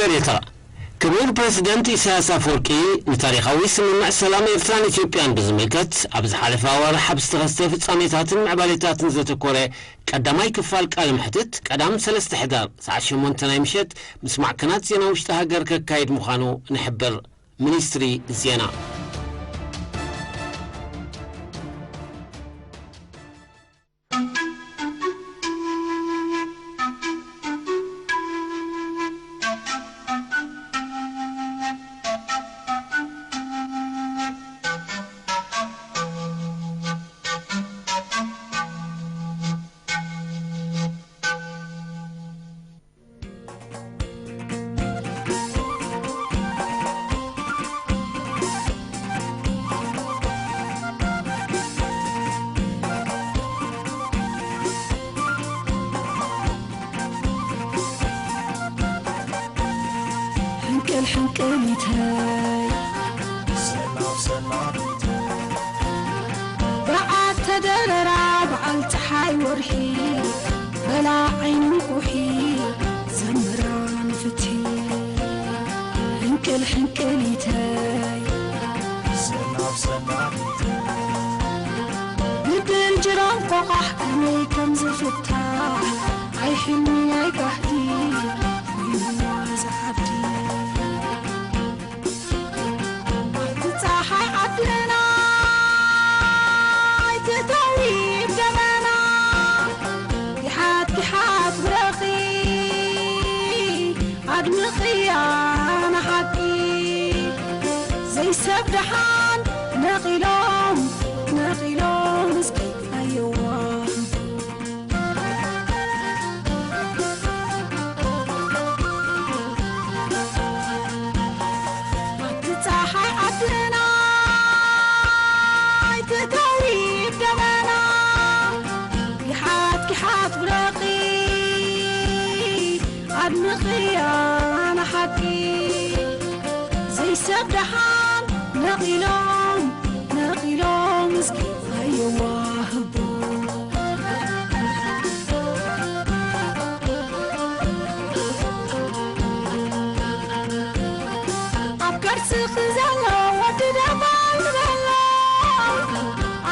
ኤርትራ። ክቡር ፕረሲደንት ኢሳያስ ኣፈወርቂ ንታሪኻዊ ስምምዕ ሰላም ኤርትራን ኢትዮጵያን ብዝምልከት ኣብ ዝሓለፈ ኣዋርሕ ኣብ ዝተኸስተ ፍጻሜታትን ምዕባሌታትን ዘተኮረ ቀዳማይ ክፋል ቃለ መሕትት ቀዳም ሰለስተ ሕዳር ሰዓት ሸሞንተ ናይ ምሸት ምስ ማዕከናት ዜና ውሽጢ ሃገር ከካይድ ምዃኑ ንሕብር። ሚኒስትሪ ዜና። ሕንቅል ሕንቅሊተይ ሰላም ሰላም በዓል ተደረራ በዓል ፀሓይ ወርሒ በላ ዓይኒ ኩሒ ዘምራ ንፍትሒ ሕንቅል ሕንቅሊተይ ሰላም ሰላም ብድል ጅራን ቆቓሕ ከመይ ከም ዝፍታሕ ኣይ ሕልሚ ኣይ ጓህዲ ኮይንዋ ዝዓዲ ኣብቲ ፀሓይ ዓድና ኣይትእተዊ ደመና ጊሓት ጊሓት ብረኺ ኣድምቕያ ንሓቂ ዘይሰብ ደሓን ነቒሎም ነቒሎም እስኪ ኣየዋ ኣብቲ ፀሓይ ዓድና ኣይትእተዊ ደመና ጊሓት ጊሓት ብረቒ ኣድምቕያ ንሓቂ ዘይሰብ ደሓን ነቒሎም ነቒሎም እስኪ ኣየዋህቦ ኣብ ከርስኺ ዘሎ ወዲ ደባል ንበሎ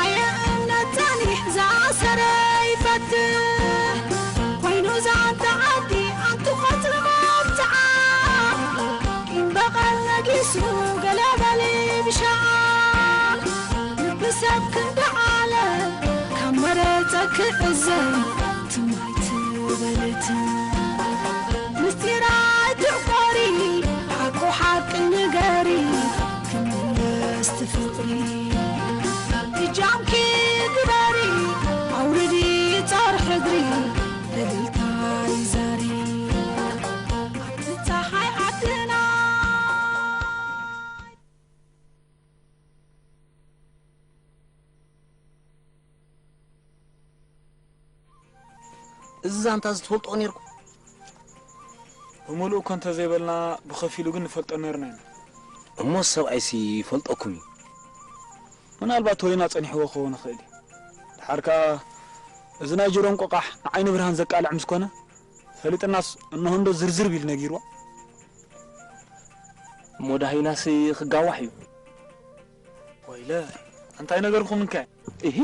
ኣየ እምነት ጸኒሕ ዝኣሰረ ይፈትሕ ኮይኑ ዛንታ ዓዲ ኣንቲ ቐትሪ መብትዓ ቂም በቐል ነጊሱ ገለ በሊ ብሻዓ ልቢ ሰብ ክንዲ ዓለም ካብ መረጸ ክዕዘን ትማይ ትበለት ምስጢር ኣይትዕቆሪ ሓቁ ሓቂ ንገሪ ክምለስ ትፍቕሪ እጃምኪ ግበሪ ኣውርዲ ጻር ሕድሪ በልልታ ይዛሪ ኣብቲ ፀሓይ ዓድና እዚ ዛንታ እዚ ትፈልጦ ኔርኩም? ብምሉኡ እኮ እንተዘይበልና ብኸፊሉ ግን ንፈልጦ ኔርና ኢና። እሞ ሰብኣይሲ ይፈልጠኩም እዩ። ምናልባት ወይና ጸኒሕዎ ክኸውን ይኽእል እዩ። ደሓር ከኣ እዚ ናይ ጅሮም ቆቃሕ ንዓይኒ ብርሃን ዘቃልዕ ምስ ኮነ ፈሊጥናስ እንሆ እንዶ ዝርዝር ቢሉ ነጊርዋ። እሞ ዳህይናስ ክጋዋሕ እዩ። ወይለ እንታይ ነገርኩም እንከ? እሂ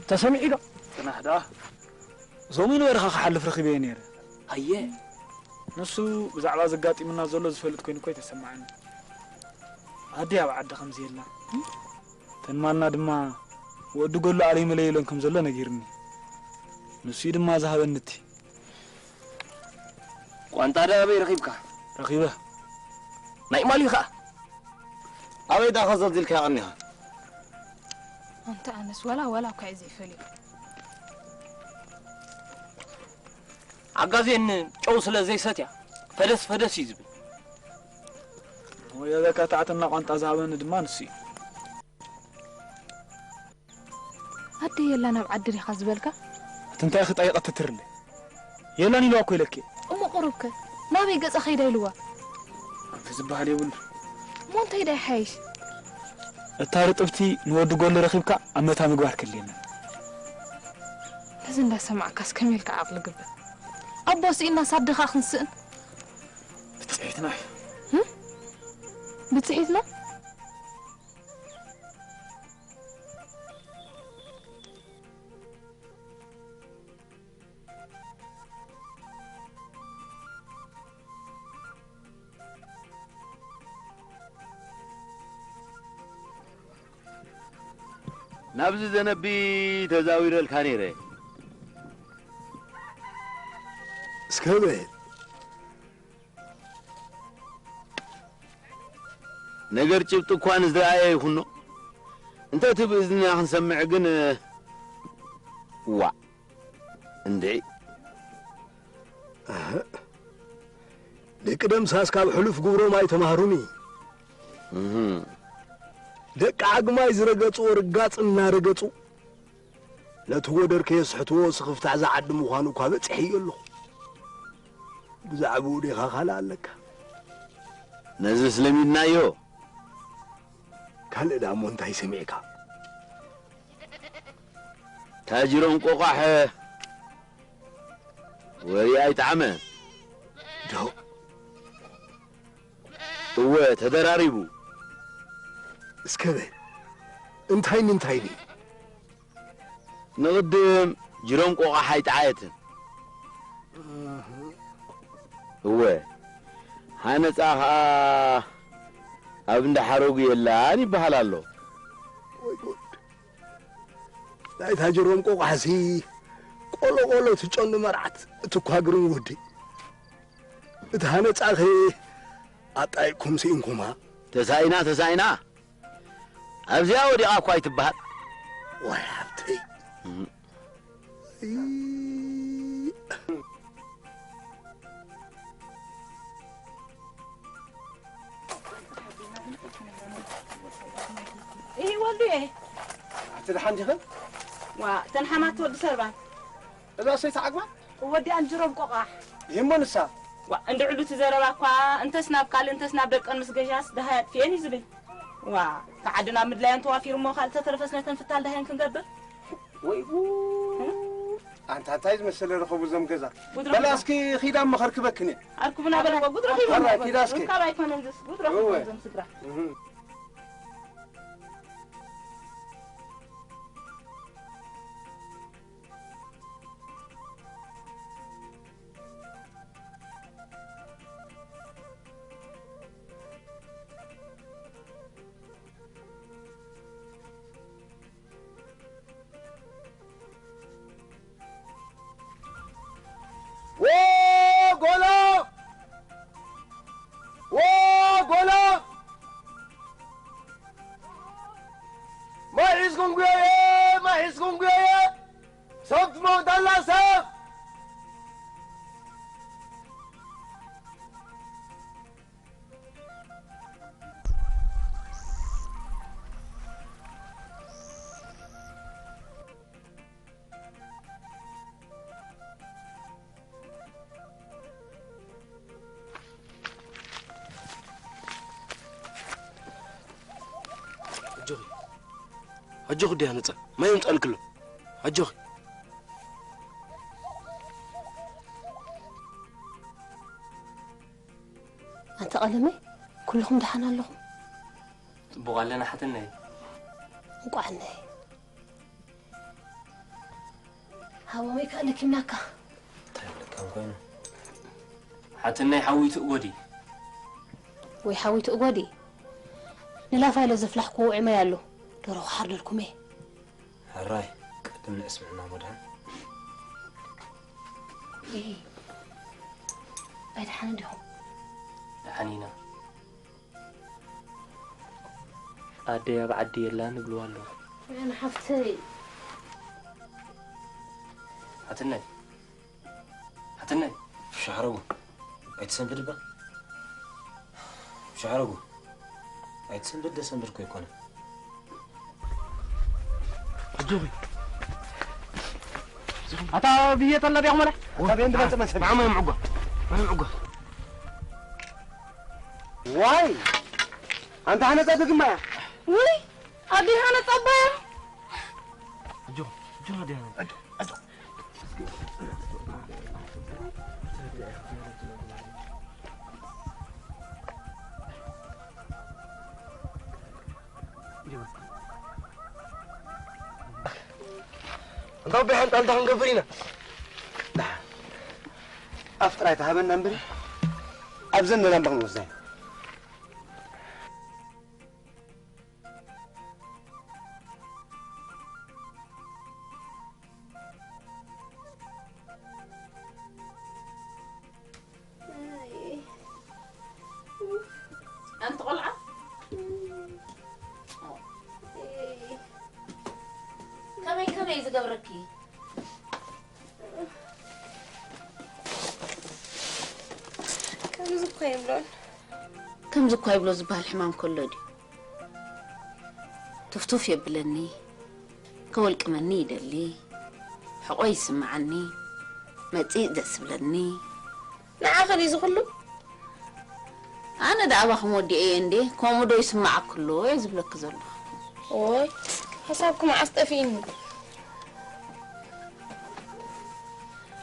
ተሰሚዑ ዶ? ጽናሕ ደኣ ዞም ይንበርኻ ክሓልፍ ረኺበዮ ነይረ። ኣየ ንሱ ብዛዕባ ዘጋጢሙና ዘሎ ዝፈልጥ ኮይኑ እኮ ኣይተሰማዓኒ። ኣደይ ኣብ ዓዲ ከምዚ የላ። ተንማና ድማ ወዲ ጎሎ ኣለይ መለይ ኢሎን ከም ዘሎ ነጊርኒ። ንሱ ድማ ዝሃበኒ እቲ ቋንጣ ደኣ ኣበይ ረኺብካ? ረኺበ። ናይ ማሊ ኸኣ? ኣበይ ደኣ ከዘልዚልካዮ ቀኒኻ? ኣንታ ኣነስ ዋላ ዋላ እኳ እየ ዘይፈልዮ። ዓጋዜን ጨው ስለ ዘይሰትያ ፈደስ ፈደስ እዩ ዝብል። ወዮ በካ ታዕትና ቋንጣ ዝሃበኒ ድማ ንሱ እዩ። ኣደ የላ ናብ ዓዲ ዲኻ ዝበልካ? እቲ እንታይ ክጠይቐ ትትርለ? የላን ኢልዋ እኮ ኢለኪ። እሞ ቁሩብከ ናበይ ገጻ ከይዳ ኢልዋ? እቲ ዝበሃል የብሉ። እሞ እንታይ ዳ ይሓይሽ? እታ ርጥብቲ ንወዲ ጎሎ ረኺብካ ኣብ መታ ምግባር ከድልየና። ነዚ እንዳሰማዕካስ ከመይ ኢልካ ዓቕሊ ግብር? ኣቦ ስኢንናስ ኣደ ኸኣ ክንስእን? ብትጽ ብጽሒትና እዩ። ብጽሒትና? ናብዚ ዘነቢ ተዛዊረልካ ነይረ። እስከ በል። ነገር ጭብጢ እኳ ንዝረኣየ ይኹኖ። እንተ እቲ ብእዝንና ክንሰምዕ ግን፣ ዋእ፣ እንድዒ። ኣህ። ደቂ ደምሳስ ካብ ሕሉፍ ግብሮም ኣይተማህሩን እዩ። እህ። ደቂ ዓግማይ ዝረገጽዎ ርጋጽ እናረገጹ፣ ነቲ ጎደር ከየስሕትዎ ስኽፍታ እዛ ዓዲ ምዃኑ እኳ በጺሐዮ ኣለኹ። ብዛዕባኡ ዲኻ ካልእ ኣለካ? ነዚ ስለሚድናዮ። ካልእ ደኣ እሞ እንታይ ሰሚዕካ? ታጅሮም ቆቋሕ ወሪ ኣይጠዓመ። ዶ? እወ፣ ተደራሪቡ። እስከ በል፣ እንታይ ምንታይ ድዩ? ንቕድም ጅሮም ቆቋሕ ኣይጠዓየትን። እወ፣ ሃነጻ ኸኣ ኣብ እንዳ ሓረጉ የላን ይበሃል ኣሎ። ወይ ጉድ! ናይታ ጅሮም ቆቋሕሲ ቆሎ ቆሎ ትጨኑ መርዓት እትኳ ግርም ወዲ። እቲ ሃነጻኸ ኣጣይቅኩም ስኢንኩማ። ተሳኢና፣ ተሳኢና። ኣብዚኣ ወዲቓ እኳ ኣይትበሃል። ዋይ ሃብተይ። እም። እይ። እይ፣ ወልዱየ። ኣቲ ደሓን ዲኽን? ዋ፣ እተን ሓማት ወዲ ሰርባን። እዛ ሰይቲ ዓግባ? ወዲኣን ጅሮም ቆቋሕ። ይህሞ ንሳ? ዋ፣ እንድዕሉ እቲ ዘረባ እኳ፣ እንተስ ናብ ካልእ፣ እንተስ ናብ ደቀን ምስ ገሻስ፣ ደሃይ ኣጥፊኤን እዩ ዝብል። ዋ፣ እቲ ዓዲ ናብ ምድላየን ተዋፊሩ እሞ፣ ካልእ ተተረፈስ ነተን ፍታል ደሃየን ክንገብር? ወይ ጉድ! ኣንታ እንታይ ዝመሰለ ረኸቡ እዞም ገዛ። ጉድ በላ ረኺቡ። እስኪ ኺዳ እሞ ከርክበክን እየ። ኣርክቡና በላ፣ ጉድ ረኺቡ። ኣራይ፣ ኪዳ እስኪ። ካብ ኣይኮነን ዝስ፣ ጉድ ረኺቡ እወ። እዞም ስድራ። እህ። ዎ ጎሎ! ዎ ጎሎ! ማይ ሒዝኩም ጉየየ! ማይ ሒዝኩም ጉየየ! ሰብ ትመውት ኣላ ሰብ! ኣጆኺ፣ ኣጆኺ ዲያ ነጻ፣ ማይ የምጻልክሎ። ኣጆኺ። ኣንታ ቀለመይ፣ ኩልኹም ደሓን ኣለኹም? ጽቡቕ ኣለና ሓትነይ። እንቋዕ ነይ። ሃወመይ ከኣ ለኪምናካ። እንታይ ይብለካ ኮይኑ? ሓትነይ ሓዊቱ እጎዲ። ወይ ሓዊቱ እጎዲ። ንላፋ ኢለ ዘፍላሕክዎ ውዑይ ማይ ኣሎ። ደርሆ ክሓርደልኩም እየ። ሕራይ፣ ቅድም ንእስምዕና እሞ ደሓን። እይ፣ ኣይደሓንን ዲኹም? ደሓን ኢና። ኣደይ ኣብ ዓዲ የላን ይብልዋ ኣለዉ። ኣነ ሓፍተይ። ሓትነይ። ሓትነይ። ሻዕረጉ። ኣይትሰንብድ እባ። ሻዕረጉ። ኣይትሰንብድ ደሰንብድ እኮ ኣይኮነን። ኣጆኺ። ኣታ ብዬ ተላ ዲኹም ኣለ? ኣታ ብዬ እንድመጽእ መሰለኝ። ማማ ምዕጓ። ማማ ምዕጓ። ዋይ! ኣንታ ሓነጻ ደግማ እያ። ውይ! ኣዴ ሓነጻ ኣባያ። ኣጆ፣ ኣጆ ኣዴ ሓነጻ። ኣጆ፣ ኣጆ። እንታይ ኣቦይ ሓንጣል እንታይ ክንገብር ኢና? ኣፍ ጥራይ ተሃበና እምበሪ፣ ኣብ ዘንድና እምባ ክንወስዳ ኢና። ኣይ። ኣንቲ ቆልዓ? ከመይ ከመይ ዝገብረኪ? ከምዚ እኮ ይብሎን። ከምዚ እኳ ይብሎ ዝበሃል ሕማም ከሎ ድዩ? ቱፍቱፍ የብለኒ፣ ከወልቅመኒ ይደሊ፣ ሕቖ ይስምዓኒ፣ መጺእ ደስ ዝብለኒ። ንዓኺ ድዩ እዚ ኩሉ? ኣነ ደኣ ኣባኹም ወዲኤ እየ እንዴ፣ ከምኡ ዶ ይስምዓኪ ኣሎ እየ ዝብለኪ ዘለኹ። ኦይ፣ ሓሳብኪ መዓስ ጠፊእኒ?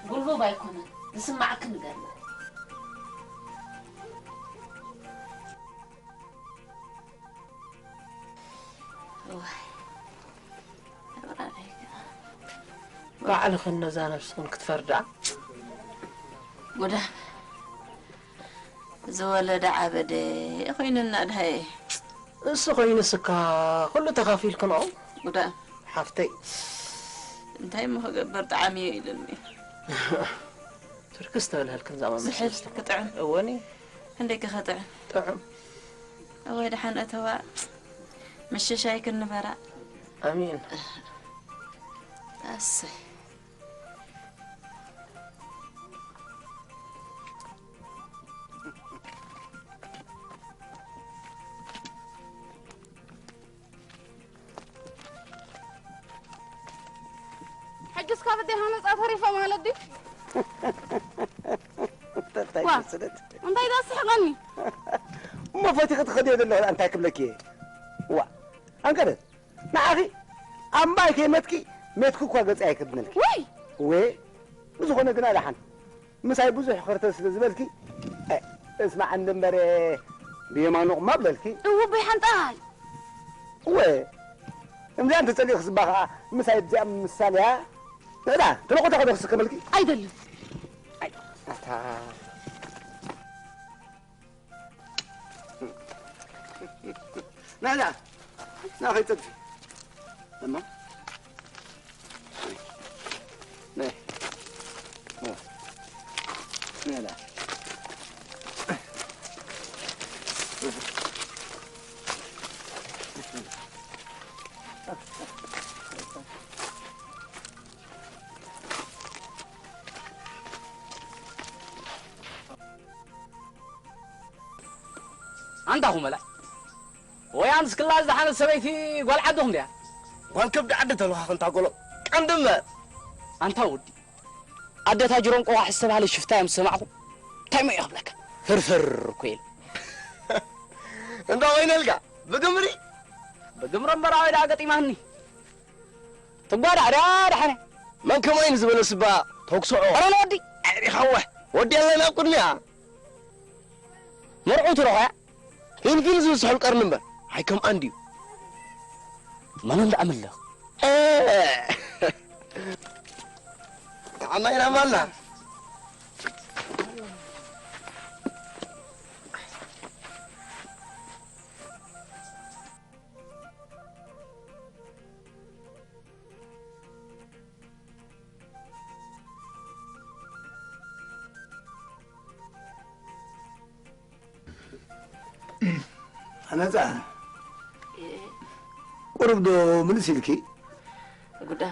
ጉልቡብ ኣይኮነን፣ ዝስምዓኪ ንገርኒ። እዋይ። ባዕልኽን ነዛ ነብስኽን ክትፈርዳ። ጉዳ ዝወለደ ዓበደ ኮይንና ድሃየ። እሱ ኮይኑስ እካ ኩሉ ተኻፊልክንኦ። ጉዳ ሓፍተይ። እንታይ እሞ ክገብር፣ ጣዕሚ እዩ ኢሉኒ። ትርክስ ተብልሃልክን ዛማ ዝሕል መሰለስቲ። ክጥዕም። እወኒ። ክንደይ ክኸጥዕም። ጥዑም። እወ፣ ደሓን እተዋ። ምሽሻይ ክንበራ። ኣሚን። ኣሰይ። ሕጅስ ካብ ኣደይ ሃነፃ ተሪፈ ማለት ድዩ? እንታይ ዋ፣ ይመስለት? እንታይ ዳስሕቐኒ? እሞ ፈቲኺ ትኸድዮ ዘለኹ እንታይ ክብለኪ እየ? ዋ፣ ኣንቀደት፣ ንዓኺ ኣብ ማይ ከይመትኪ፣ ሜትኪ እኳ ገፀይ ኣይክድነልኪ። ወይ! ወይ፣ ብዝኾነ ግና ደሓን። ምሳይ ብዙሕ ኸርተት ስለ ዝበልኪ፣ እ፣ እስማዕ እንድምበረ ብየማኑ ቁም ኣብለልኪ። እወ፣ ኣቦይ ሓንጣል። እወ፣ እምዚኣ እንተጸሊእኺ ስባ ኸኣ ምሳይ ብዚኣ ምሳል እያ። ንዕዳ፣ ተለቆታ ከዶ ክስከመልኪ? ኣይደልን። ኣይ፣ ኣታ። ና፣ ና። ና፣ ከይትጥፊ። እማ። ነይ። ነይ። ና፣ ና። ኣንታ ኹመላ፣ ወይ ኣምስ ክላ ዝደሓነት ሰበይቲ ጓል ዓድኹም ድያ? ጓል ከብዲ ዓዲ ተልኳ ክንታ ጎሎ ቀንዲ እምበር። ኣንታ ወዲ፣ ኣደታ ጅሮም ቆዋሕ ዝተባህለ ሽፍታ እዮም ዝሰማዕኹ። እንታይ እሞ እየ ክብለካ? ፍርፍር እኮ ኢለ። እንዳ ኮይነልካ፣ ብግምሪ? ብግምሪ እምበር ኣበይ ደኣ ገጢማኒ? ትጓዳዕ ድያ ደሓነ? መን ከምኣይ ንዝበለ ስባ ተኩስዖ። ኣረ ንወዲ! ኣዕሪኻወ። ወዲ ኣለና ኣብ ቅድሚኣ። መርዑ ትረኾያ? ፊንፊን ዝብስሑ ቀርኒ እምበር፣ ኣይከምኣን ድዩ? መን እንዳ ኣምልኽ? እ፣ ተዓማይና ማላ። ኣነጻ ቁሩብ ዶ ምልስ ኢልኪ? ጉዳ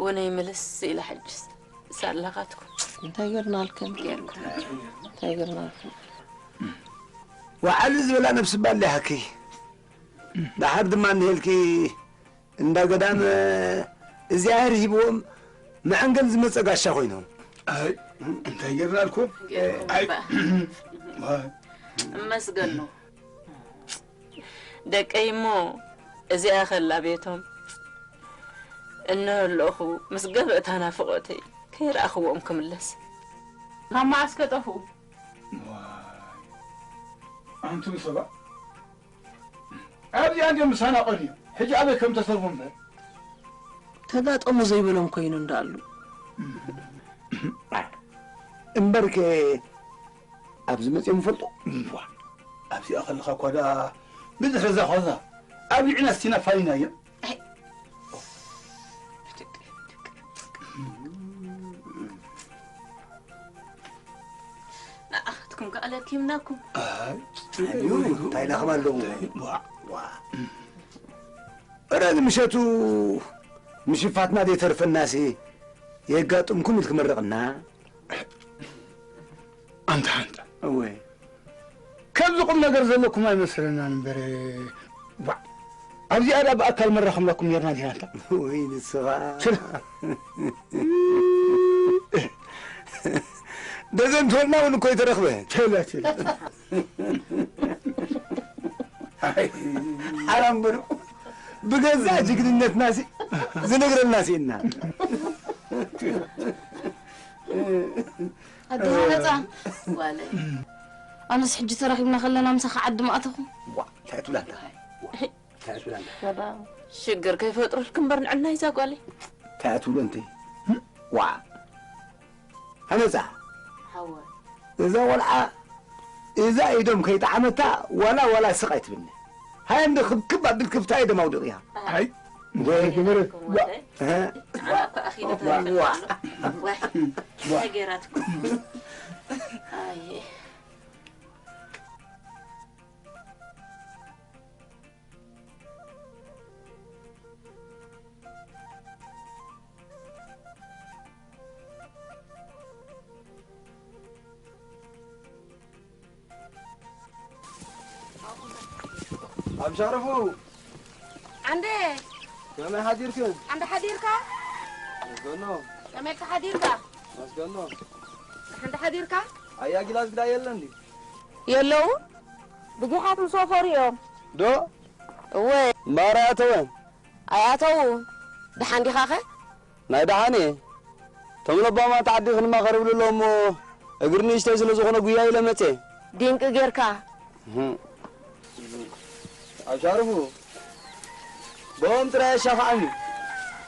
ወነይ ምልስ ኢላ ሕጅስ ሳላኻትኩም። እንታይ ገርናልከን? ጌርኩም። እንታይ ገርናልከን? ወዓሊ ዝበላ ነብሲ ባል ይሃኪ። ደሓር ድማ እንሄልኪ እንዳ ገዳም እግዚኣብሔር ሂብዎም መዐንገል ዝመጸ ጋሻ ኮይኖም። ኣይ፣ እንታይ ጌርናልኩም? ጌርኩም ኣይ፣ እባ። ኣይ። እመስገን ነው። ደቀይ እሞ እዚኣ ኸላ ቤቶም እነሆ ኣለኹ ምስ ገበእታ ናፍቖተይ ከይረኣኽዎም ክምለስ። ካብ መዓስ ከጠፍኡ? ዋይ፣ ኣንቱም ሰባት ኣብዚኣ እንድዮም ምሳና ቀንዮም። ሕጂ ኣበይ ከም ተተርፉ እምበር። ተጋጠሙ ዘይበሎም ኮይኑ እንዳኣሉ። እምበርከ ኣብዚ መፅኦም ይፈልጡ? እምቧ፣ ኣብዚኣ ከለኻ እኳ ደኣ ብድሕሪ እዛ ኾዛ ኣብ ልዕና ስቲና ፋሊናዮ። ኣይ። ንኣኻትኩም ከኣ ለኪምናኩም። ኣይ፣ እንታይ ኢልኩም ኣለዉ? ዋ፣ ዋ። እረ፣ ንምሸቱ ምሽፋትና ዘይተርፈናሲ የጋጥምኩም ኢልክ መረቕና። ኣንታ፣ ኣንታ። እወ። ከምዚ ቁም ነገር ዘለኩም ኣይመስለናን እምበር፣ ዋዕ። ኣብዚኣ ደኣ ብኣካል መራኸብናኩም ኔርና ዲና እንታ? ወይ ንስኻ። ስለ ደዘንትወልና እውን እኮ ይተረኽበ። ቸለ፣ ቸለ። ሓራም በሉ። ብገዛእ ጅግንነትናሲ ዝነግረናሲ እና። ኣደ ሃነፃ፣ ጓለይ። ኣነስ ሕጂ ተራኺብና ከለና ምሳኻ ዓዲ ምኣተኹ። ዋ፣ እንታይ ትብላ ኣላ? እንታይ ትብላ ኣላ? ሰላም። ሽግር ከይፈጥሩልኪ እምበር ንዕና ይዛ ጓለይ። እንታይ ትብሉ እንተ? ዋ። ሃነፃ። ሓወ። እዛ ቆልዓ፣ እዛ ኢዶም ከይጠዓመታ፣ ዋላ፣ ዋላ ስቕ ኣይትብልኒ። ሃየ እንዶ ክብክብ ኣቢልኪ ፍታ ኢዶም ኣውድቕያ። ኣይ። ወይ። ገበረ። ዋ። እ? ኣነ እኮ ኣኺለ ዋ። ተረኺበ ኣሎ። ዋይ። ዋ። እንታይ ገይራትኩም? ኣየ። ኣብ ሸርፉ። ዓንደ። ከመይ ሓዲርክን? ዓንደ ሓዲርካ? መስገኖ። ከመይ ኢልካ ሓዲርካ? መስገኖ። ዓንደ ሓዲርካ? ኣያ ጊላስ ግዳ የለን ድዩ? የለውን? ብዙሓት ምስ ወፈሩ እዮም። ዶ? እወ። እምበኣር ኣይኣተወን? ኣይኣተውን። ደሓን ዲኻኸ? ናይ ደሓን እየ። እቶም ለባማት ዓዲ ክንማኸር ይብሉ ኣለዉ እሞ፣ እግሪ ንእሽተይ ስለ ዝኾነ ጉያ ኢለ መጽየ። ድንቂ ጌርካ። እህ። ኣብ ሻርፉ፣ ብኦም ጥራይ ኣሻኽዓኒ።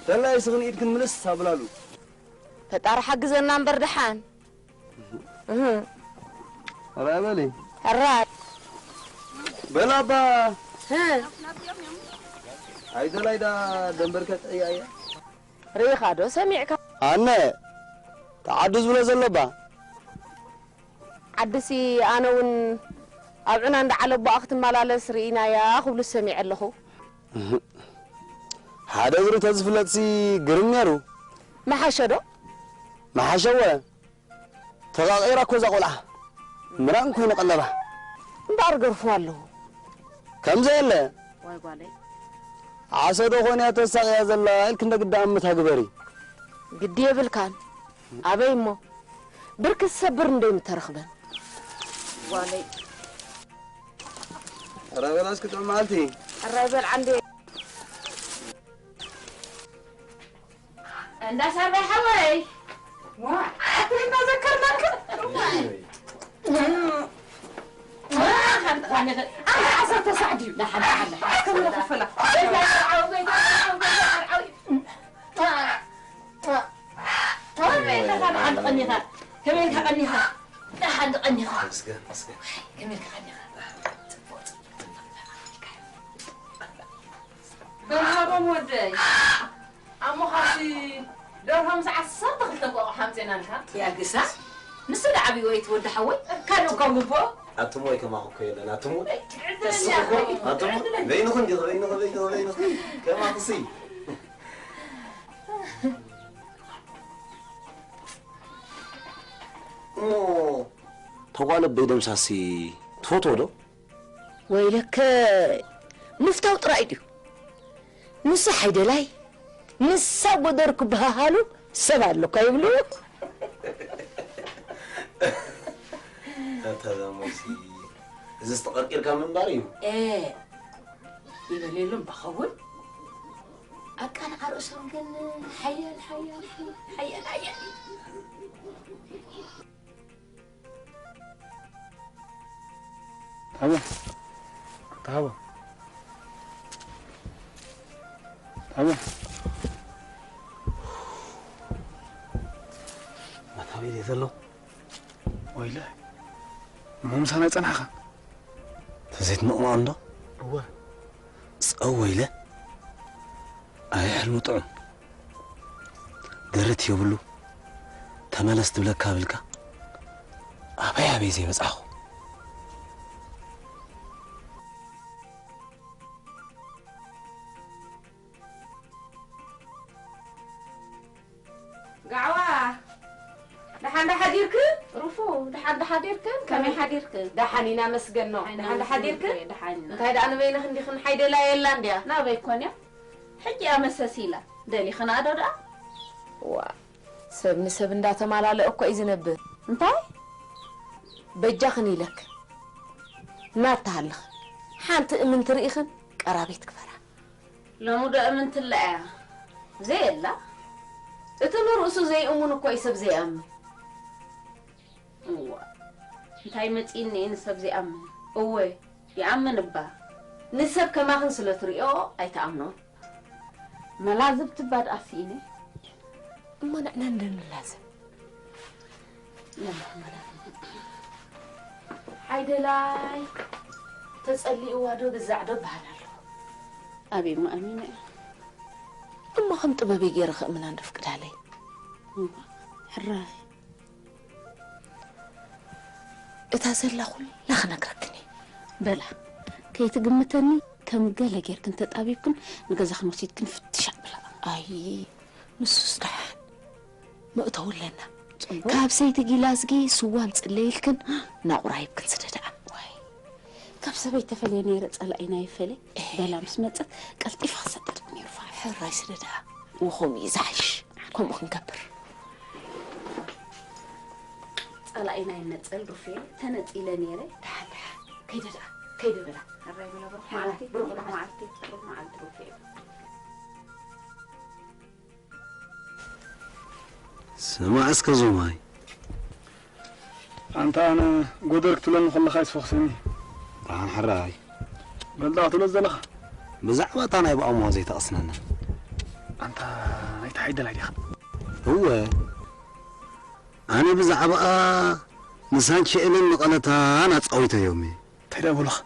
ተላይ ስኽን ኢድክን ምልስ ኣብላሉ። ፈጣሪ ሓግዘና እምበር ደሓን። እህ። ሕራይ በሊ። ሕራይ። በላ እባ። ህ። ኣይደላይ ዳ ደንበርከ ጥዕያ እያ። ርኢኻ ዶ ሰሚዕካ? ኣነ፣ ተዓዲ ዝብሎ ዘሎ እባ። ዓድሲ ኣነ እውን ኣብ ዕና እንዳዓለቦኣ ክትመላለስ ርኢናያ ክብሉ ሰሚዐ ኣለኹ። እህ። ሓደ እግሪ ተዝፍለጥሲ ግርም ነይሩ። መሓሸ ዶ? መሓሸወ። ተቓቒራ እኮ እዛ ቆልዓ። ምራቕ እንኮ ይነቐለባ። እምበኣር ገርፍዋ ኣለዉ። ከምዘ የለ። ዋይ ጓለይ። ዓሰ ዶ ኾን እያ ተሳቕያ ዘላ ኢልክ እንደ ግዳ ኣምታ ግበሪ። ግዲ የብልካን። ኣበይ እሞ? ብርኪ ዝሰብር እንዶ ይምተረኽበን። ጓለይ። ኧረ በላ እስኪ ጥዑም መዓልቲ። ሕራይ በል ዓንዴ። እንዳ ሳባይ ሓወይ። ዋ፣ ኣቲ እናዘከርናካ። ኣንቲ ዓሰርተ ሳዕ ድዩ? ዳሓን፣ ዳሓን፣ ዳሓን። እስከ ምንኽፈላ። ጎይታ መርዓዊ፣ ጎይታ መርዓዊ፣ ጎይታ መርዓዊ። ከመይ ኢልካ ደሓን ቀኒኻ? ከመይ ኢልካ ቀኒኻ? ደሓን ቀኒኻ? መስገን፣ መስገን። ከመይ ኢልካ ቀኒኻ? ጽቡቕ፣ ጽቡቕ፣ ጽቡቕ። መርሃቦም ወደይ። ኣሞ ካብቲ ደርሆ ምስ ዓሰርተ ክልተ እንቋቑሖ ኣምጼናልካ። ያግሳ። ንሱ ዶ ዓብዩ ወይ እቲ ወዲ ሓወይ? ካልእ እኳ ጉቦ። ኣቱም ወይ ከማኹም እኮ የለን፣ ኣቱም ወይ። ዕድለኛ እኮ። ኣቱም ወይ። ዕድለኛ። በይንኹም ዲኹ፣ በይንኹም፣ በይንኹም፣ በይንኹም። ከማኹሲ። እሞ ተጓለበይ ደምሳሲ ትፈትዎ ዶ? ወይለከ ምፍታው ጥራይ ድዩ? ንሱ ሓይደላይ፣ ንሳ ጎደር ክበሃሃሉ ሰብ ኣለኳ ይብሉ። ኣታ ዛሞሲ፣ እዚስ ተቐርቂርካ ምንባር እዩ። ኤ፣ ይበልየሉ እምበኸውን። ኣቃንዓ ርእሶም ግን ሓያል፣ ሓያል፣ ሓያል፣ ሓያል፣ ሓያል። ታቦ፣ ታቦ፣ ታቦ። ኢለ ዘሎ። ወይለ፣ እሞ ምሳና ይጸናሕኻ? ተዘይትመቕማቕ እንዶ? እወ። ጸው ወይለ፣ ኣይ ሕልሚ ጥዑም። ደረት የብሉ፣ ተመለስ ትብለካ ብልካ፣ ኣበይ ኣበይ ዘይበጻኹ። ጋዕዋ፣ ደሓን ዶ ሓዲርክን? ሩፉ፣ ደሓን ዶ ሓዲርክን? ከመይ ሓዲርክን? ደሓን ኢና መስገን ነው። ደሓን ዶ ሓዲርክን? ደሓን ኢና። እንታይ ደኣ ንበይንኺ እንዲኽን ሓይደላ የላ እንድያ? ናበይ ኮን እያ? ሕጂ እያ መሰስ ኢላ። ደሊኽና ዶ ደኣ? ዋ፣ ሰብ ንሰብ እንዳተማላለአ እኮ እዩ ዝነብር። እንታይ? በጃኽን ኢለክ። እናተሃለኽ ሓንቲ እምንቲ ርኢኽን ቀራቤት ክፈራ። ሎሚ ዶ እምንትላ እያ? ዘየላ። እቲ ንርእሱ ዘይእሙን እኮ እዩ ሰብ ዘይኣምን። እዋ፣ እንታይ መጺእኒ እዩ ንሰብ ዘይኣምን? እወ፣ ይኣምን እባ። ንሰብ ከማኽን ስለ ትርእዮ ኣይትኣምኖን። መላዝብቲ እባ ደኣ ስኢነ። እሞ ንዕና እንደ ንላዘብ። ሓይደላይ ተጸሊእዋ ዶ ግዛዕ ዶ በሃል ኣሎ። ኣቤ እሞ ኣሚነ። እሞ ከም ጥበበይ ገይረ ከእምና እንዶ ፍቅዳለይ። እሞ ሕራይ። እታ ዘላ ኩላ ክነግረክን እየ። በላ፣ ከይትግምተኒ ከም ገለ ጌርክን ተጣቢብክን ንገዛኽን ወሲድክን ፍትሽ ኣብላ። ኣይ፣ ንሱስ ደሓን መእተዊ ኣለና። ጽቡቕ። ካብ ሰይቲ ጊላዝጊ ስዋ ኣምጽለይልክን ናቑራ ሂብክን ስደድኣ። ዋይ፣ ካብ ሰበይ ተፈልየ ነይረ ጸላኢና ይፈለ። እህ። በላ ምስ መጸት ቀልጢፋ ክሰደድ ነይሩ። ሕራይ ስደድኣ። ወኸምኡ እዩ ዝሓይሽ። ከምኡ ክንገብር። ጸላኢና ይነጸል ሩፌ፣ ተነጺለ ነይረ። ደሓን፣ ደሓን። ከይደ ደኣ፣ ከይደ በላ። ሕራይ በላ፣ ብሩኽ መዓልቲ፣ ብሩኽ መዓልቲ፣ ብሩኽ መዓልቲ ሩፌ። ስማዕ እስከ ዞማይ። ኣንታ ኣነ ጎደር ክትብለኒ ከለኻ ይትፈኽሰኒ። ደሓን ሕራይ። በልዳ ክትብሎ ዘለኻ? ብዛዕባ እታ ናይ ብኣሞ ዘይተቐስነና። ኣንታ ናይቲ ሓይደላይ ዲኻ? እወ። ኣነ ብዛዕባኣ ንሳንቸኤልን ንቐለታን ኣጻዊተዮም እየ። እንታይ ደኣ በሉኻ?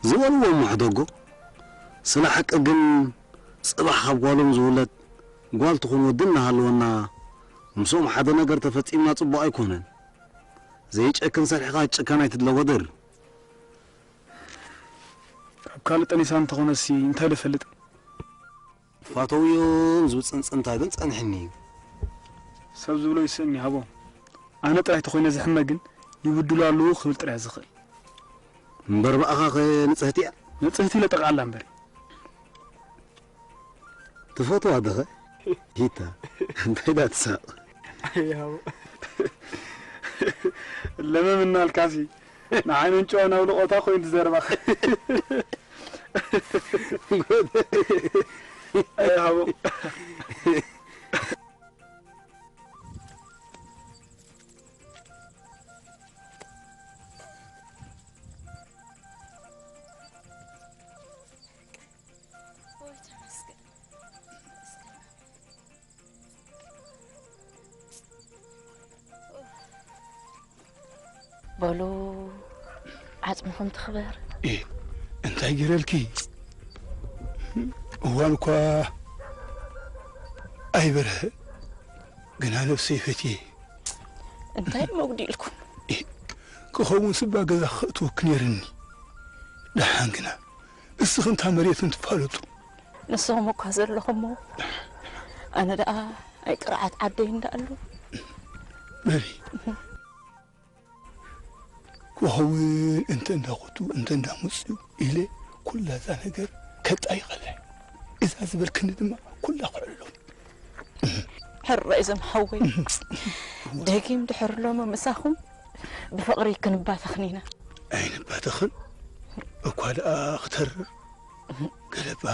ዝበልዎ እሞ ሕደጎ። ስለ ሓቂ ግን ጽባሕ ካብ ጓሎም ዝውለድ ጓል ትኹን ወዲ እናሃለወና፣ ምስኦም ሓደ ነገር ተፈጺምና ጽቡቕ ኣይኮነን። ዘይጨክን ሰሪሕኻ ጭካን ኣይትድለዎ ድር። ካብ ካልእ ጠኒሳ እንተኾነሲ እንታይ ዶ እፈልጥ? ፋተውዮም ዝብል ጽንጽንታ ግን ጸኒሕኒ እዩ። ሰብ ዝብሎ ይስእን ይሃቦ። ኣነ ጥራይ ተኾይነ ዝሕመ ግን ይብድሉ ኣለዉ ክብል ጥራይ ዝኽእል። እምበር ብኣኻኸ ንጽህቲ እያ? ንጽህቲ ኢለ ጠቕዓላ እምበር። ትፈትዋ ደኸ? ሂታ፣ እንታይ ዳ ትሳቕ? ኣይሃቦ። ለመም እናልካሲ፣ ንዓይ መንጭዋ ናብ ልቖታ ኮይኑ ትዘርባ። ኣይሃቦ። ወይ ተመስገን። በሉ፣ ዓጽምኹም ትኽበር። እ፣ እንታይ ገይረልኪ? እዋን እኳ ኣይበርሀ፣ ግና ነብሰይ ፈትየ። እንታይ እሞ ኣጉዲልኩም? እ፣ ክኸውን ስባ ገዛ ከእትወኪ ነይርኒ። ደሓን ግና እስኽን እታ መሬትን ትፋለጡ። ንስኹም እኳ ዘለኹሞ፣ ኣነ ደኣ ኣይ ቅርዓት ዓደይ እንዳኣሉ። በሊ። ክኸውን እንተ እንዳኹቱ፣ እንተ እንዳመጽኡ ኢለ ኩላ እዛ ነገር ከጣይቐላ። እዛ ዝበልክኒ ድማ ኩላ ክዕሎ። ሕራይ እዞም ሓወይ፣ ደጊም ድሕሪ ሎሚ ምሳኹም ብፍቕሪ ክንባተኽን ኢና። ኣይንባተኽን እኳ ደኣ ክተርር ገለባ።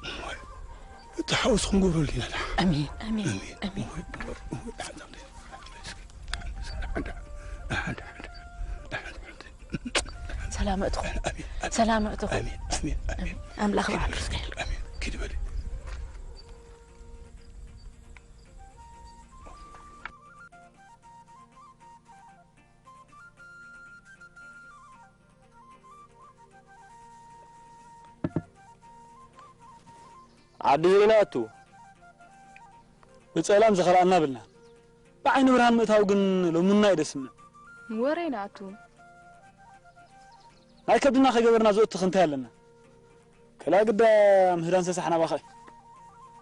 እሞ፣ እቲ ሓውስ ክንገብረሉ ኢና ደሓ። ኣሜን፣ ኣሜን፣ ኣሜን። ኣሜን። እሞ፣ እሞ፣ ደሓን፣ ደሓን፣ ደሓን፣ ደሓን፣ ደሓን፣ ደሓን፣ ደሓን፣ ደሓን። ሰላም እትኹም። ኣሜን፣ ኣሜን። ሰላም እትኹም። ኣሜን፣ ኣሜን፣ ኣሜን። ኣምላኽ ባዕሉ ይርዳእኩም። ኣሜን። ኪድ በሊ። ዓዲ ሂሪና ኣቱ። ብጸላም ዝኸልኣና ብልና። ብዓይኒ ብርሃን ምእታው ግን ሎምና እዩ ደስምዕ። ወሬ ናቱ። ናይ ከብድና ከይገበርና ዝእቱ ክንታይ ኣለና? ከላ ግዳ ምህዳን ሰሳሕና ባኸ።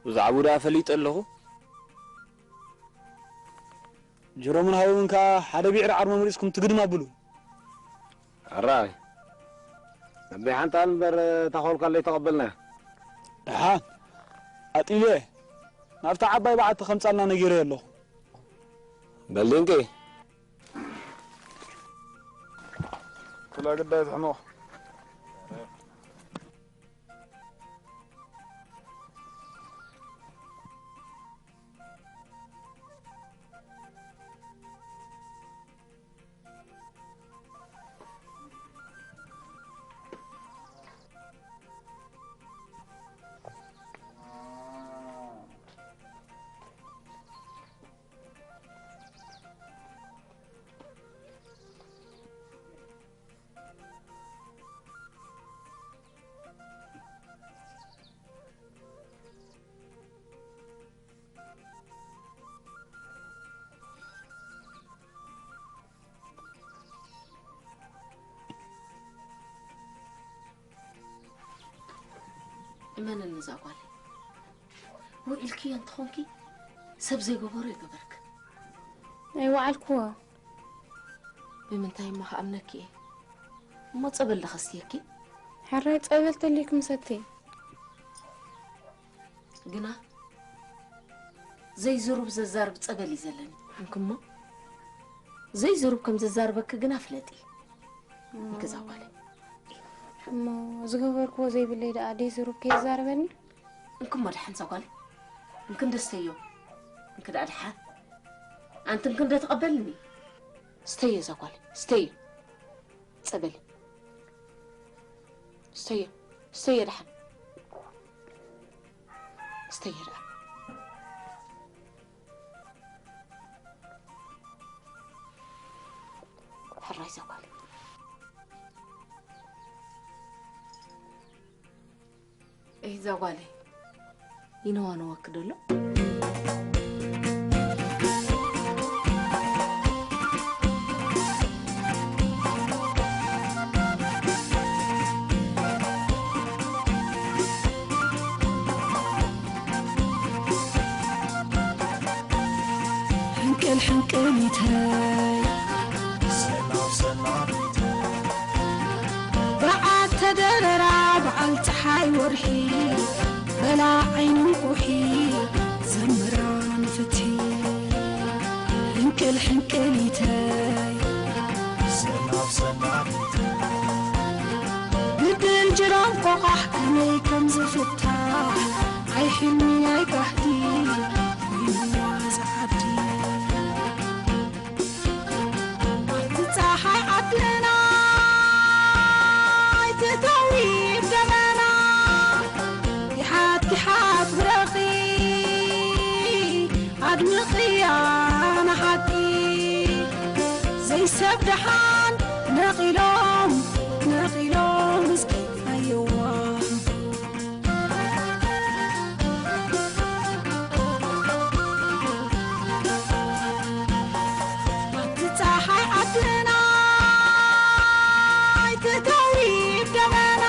ብዛዕባኡ ደኣ ፈሊጠ ኣለኹ። ጅሮምን ሃቡምን ከኣ ሓደ ቢዕሪ ዓርሞ መሪጽኩም ትግድም ኣብሉ። ኣራይ። ኣበይ ሓንታ እምበር እታ ኮልኳለይ ተቐበልና። ደሓን። ኣጢለ። ናብታ ዓባይ በዓቲ ከምጻልና ነጊረ ኣለኹ። በል ድንቂ። ክላ ግዳይ ትሕመቕ። እመንኒ እዛ ጓለይ፣ ውዒልክዮ እንተኾንኪ ሰብ ዘይገበሮ ይገበርክ። ኣይወዓልክዎ። ብምንታይ እሞ ክኣምነኪ እየ? እሞ ጸበል ዶ ከስትየኪ? ሕራይ ጸበል ተልዩኪ ምሰቲ። ግና ዘይዝሩብ ዘዛርብ ጸበል እዩ ዘለኒ። እንክሞ ዘይዝሩብ ከም ዘዛርበኪ ግና ፍለጢ። እንክዛ ጓለይ። እሞ ዝገበርክዎ ዘይብለይ ደኣ ደይ ዝሩብ ከየዛርበኒ? እንክሞ ደሓን እዛ ጓለይ። እንክንደ ስተዮ። እንክዳ ደሓን። ኣንቲ እንክንደ ተቐበልኒ። ስተዮ እዛ ጓለይ። ስተዮ። ጸበል። ስተዮ። ስተዮ ደሓን። ስተዮ ደኣ። ሕራይ እዛ ጓለይ። እይ፣ እዛ ጓለይ ይነዋነወኪ ደሎ። ሕንቅል ሕንቅሊተይ፣ ሰላም ሰላሚተይ፣ በዓል ተደረራ፣ በዓል ፀሓይ ወርሒ፣ በላ ዓይኒ እንቁሒ፣ ዘምራ ንፍትሒ። ሕንቅል ሕንቅሊተይ፣ ሰላም ሰላሚተይ፣ ግድል ጅራም ቆቓሕ ከመይ ከም ዝፍታሕ፣ ኣይ ሕልሚ ኣይ ጋህዲ፣ ኮይንዋ ዝዓዲ። ኣብቲ ጸሓይ ዓድና ኣይትእተዊ ደመና፣ ጊሓት ጊሓት ብረኺ ኣድምቕያ ንሓቂ። ዘይሰብ ደሓን ነቒሎም ነቒሎም እስኪ ኣየዋ። ኣብቲ ጸሓይ ዓድና ኣይትእተዊ ደመና፣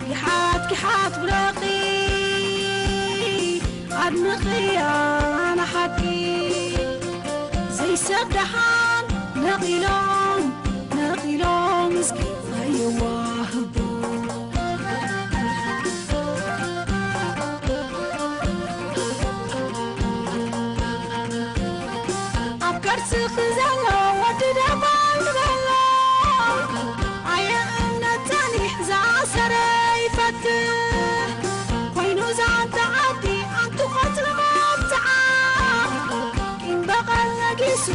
ጊሓት ጊሓት ብረቒ ኣድምቕያ ንሓቂ። ዘይሰብ ደሓን ነቒሎም ነቒሎም እስኪ ኣየዋህቦ። ኣብ ከርስኺ ዘሎ ወዲ ደባል ንበሎ፣ ኣየ እምነት ጸኒሕ ዝኣሰረ ይፈትሕ። ኮይኑ ዛንታ ዓዲ ኣንቲ ቆጽሪ መብጽዓ፣ ቂም በቐል ነጊሱ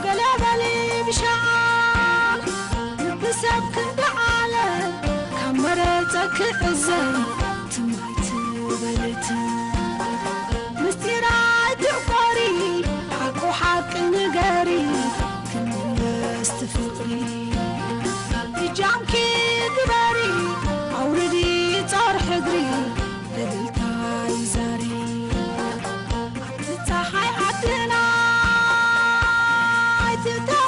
ገለ በሊ ብሻዓ። ልቢ ሰብ ክንዲ ዓለም ካብ መረጸ ክዕዘን ትም ኣይትበልት። ምስጢር ኣይትዕቆሪ ሓቁ ሓቂ ንገሪ ክምለስ ትፍቕሪ። እጃምኪ ግበሪ ኣውርዲ ጾር ሕድሪ እልልታ ትታ